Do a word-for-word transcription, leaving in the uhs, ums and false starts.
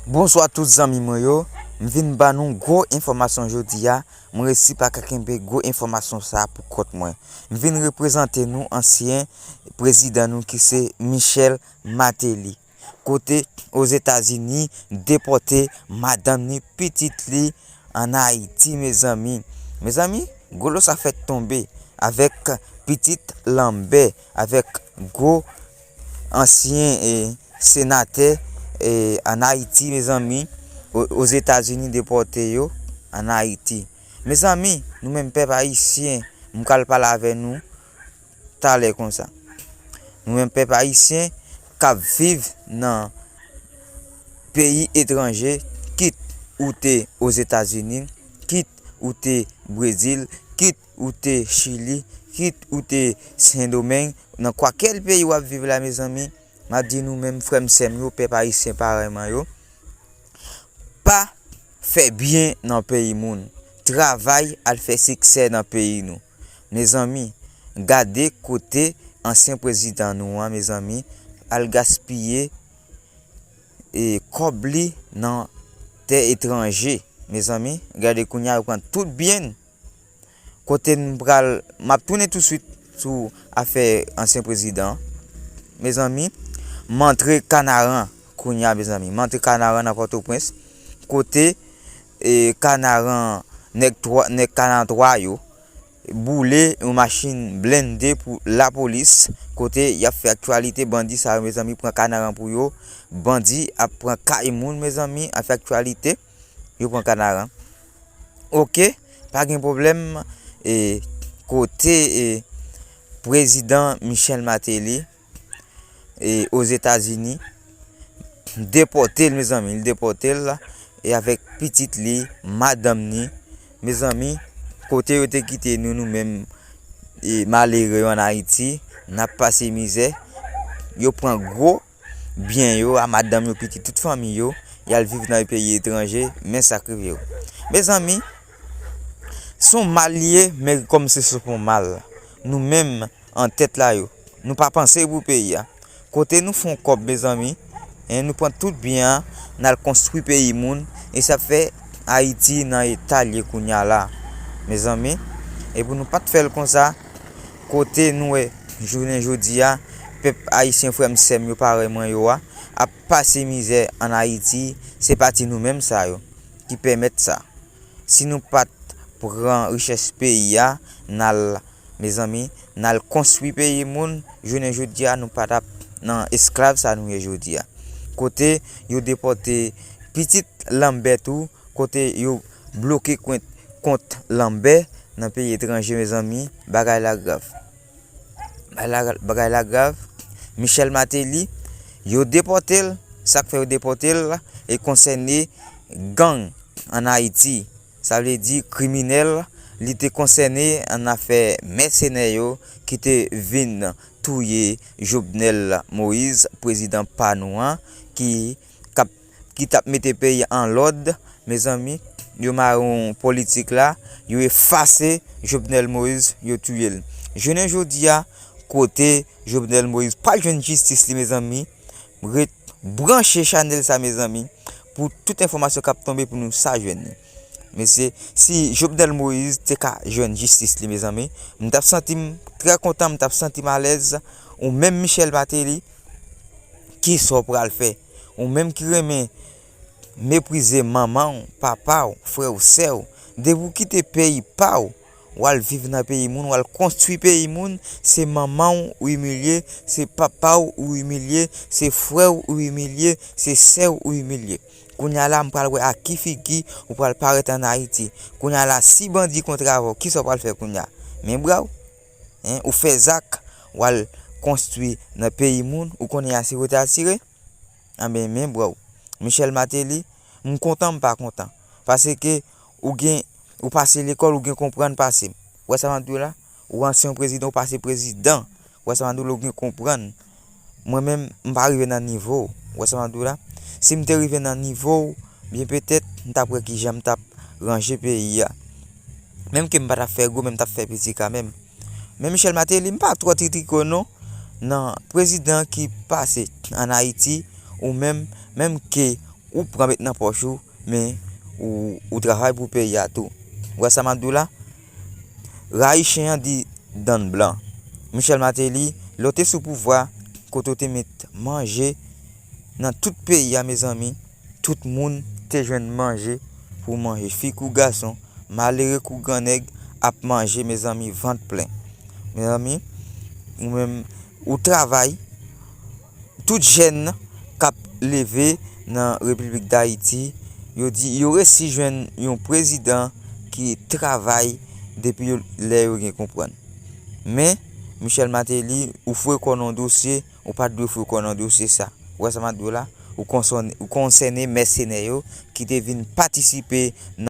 Bonswa tout zanmi mwen yo. M vin ba nou gwo enfòmasyon jodi a. Mwen resi pa ka kenbe gwo enfòmasyon sa pou kont mwen. M vin reprezante nou ansyen prezidan nou ki se Michel Martelly. Kote Ozetazini depòte madanm ni pitit li an Ayiti, mezanmi. Mezanmi, gwo lo sa fèt tonbe avèk pitit Lanbè, avèk gwo ansyen, eh, senatè, eh, an Ayiti, mezanmi. O-, Ozetazini depòte yo an Ayiti. Mezanmi, nou menm pèp ayisyen, m pral pale avè nou talè konsa. Nou menm pèp ayisyen k ap viv nan peyi etranje, kit ou te Ozetazini, kit ou te Brezil, kit ou te Chili, kit ou te Sendomeng, nan kwakèl peyi w ap viv la, mezanmi, m ap di nou menm frè m, sè m yo, pèp ayisyen parèy mwen yo, pa fè byen nan peyi moun. Travay, al fè siksè nan peyi nou. Mezanmi, gade kote ansyen prezidan nou an, mezanmi, al gaspiye, e, kòb li nan tè etranje. Mezanmi, gade kounye a, yo pran tout byen l. Kote m pral, m ap tounen touswit sou afè ansyen prezidan. Mezanmi, m antre Kanaran kounye a, mezanmi. M antre Kanaran nan Pòtoprens. Kote, e, Kanaran, nèg twa, nèg Kanaran twa yo boule yon machin blende pou lapolis. Kote y ap fè aktyalite, bandi sa yo, mezanmi, pran Kanaran pou yo. Bandi ap pran kay moun, mezanmi, ap fè aktyalite. Yo pran Kanaran. Oke, pa gen pwoblèm. E, kote, e, prezidan Michel Martelly, e, Ozetazini, depòte l, mezanmi, l depòte l, e avèk pitit li, madanm ni, mezanmi, kote yo te kite nou, nou menm, e, malere yo an Ayiti, n ap pase mizè, yo pran gwo byen yo, a madanm yo, pitit, tout fanmi yo, y al viv nan peyi etranje, men sa k rive yo. Mezanmi, se yon mal li ye, men kòm se sou pon mal, nou menm an tèt la yo, nou pa panse pou peyi a. Kote nou fè yon kòb, mezanmi, en, nou pran tout byen an, n al konstwi peyi moun, e sa fè Ayiti nan eta l ye kounye a la, mezanmi. E pou nou pa t fè l konsa, kote nou wè jounen jodi a, pèp ayisyen, frè m, sè m yo, parèy mwen yo a, ap pase mizè an Ayiti, se pati nou menm sa yo ki pèmèt sa. Si nou pa t pran richès peyi a, n al, mezanmi, n al konstwi peyi moun, jounen jodi a, nou pa t ap nan esklav sa nou ye jodi a. Kote yo depòte pitit Lanbè tou, kote yo bloke kont, kont Lanbè nan peyi etranje, mezanmi, bagay la grav. Bagay la, bagay la grav. Michel Martelly, yo depòte l, sa k fè yo depòte l, e konsène gang an Ayiti. Sa vle di kriminèl, li te konsène an afè mèsenè yo ki te vin touye Jovenel Moïse, prezidan pa nou an, ki k ap, ki t ap mete peyi an lòd, mezanmi, yo mare yon politik la, yo efase Jovenel Moïse, yo touye l. Jounen jodi a, kote Jovenel Moïse pral jwenn jistis li, mezanmi, ret branche chanèl sa, mezanmi, pou tout enfòmasyon k ap tonbe pou nou sa jwenn li. Mesye, si Jovenel Moïse te ka jwenn jistis li, mezanmi, m t ap santi m trè kontan, m t ap santi m alèz. Ou menm Michel Martelly, kisa w pral fè? Ou menm ki renmen meprize manman w, papa w, frè w, sè w, depi w kite peyi pa w, w al viv nan peyi moun, w al konstwi peyi moun, se manman w ou imilye, se papa w ou imilye, se frè w ou imilye, se sè w ou imilye. Kounye a la, m pral wè ak ki figi ou pral parèt an Ayiti. Kounye a la, si bandi kontre avè w, kisa w pral fè kounye a? Men bra w, en, ou fè zak, w al konstwi nan peyi moun, ou konnen asire w te asire? Anben, men bra w. Michel Martelly, m kontan, m pa kontan. Paske ou gen, ou pase lekòl, ou gen konprann pase m. Ou wè sa m ap di w la? Ou ansyen prezidan, ou pase prezidan. Ou wè sa m ap di w la, ou gen konprann. Mwen menm, m pa rive nan nivo w. Ou wè sa m ap di w la? Si m te rive nan nivo w, byen petèt, m t ap wè kijan m t ap ranje peyi a. Menm ke m pa t ap fè gwo, men m t ap fè piti kanmenm. Men Michel Martelly, m pa twò tritiko non. Nan prezidan ki pase an Ayiti, ou menm, menm ke ou pran met nan pòch ou, men ou, ou travay pou peyi a tou. Ou wè sa m ap di w la? Rayi chen an di dann blan. Michel Martelly, lè w te sou pouvwa, kote w te met manje nan tout peyi a, mezanmi, tout moun te jwenn manje pou manje. Fi kou gason, malere kou grannèg ap manje, mezanmi, vant plen. Mezanmi, ou menm, ou travay, tout jèn k ap leve nan Repiblik Dayiti, yo di yo resi jwenn yon prezidan ki travay depi yo, lè yo gen konprann. Men, Michel Martelly, ou foure kò w nan dosye, ou pa t dwe foure kò w nan dosye sa. Ou wè sa m ap di w la? Ou konsène, ou konsène mèsenè yo ki te vin patisipe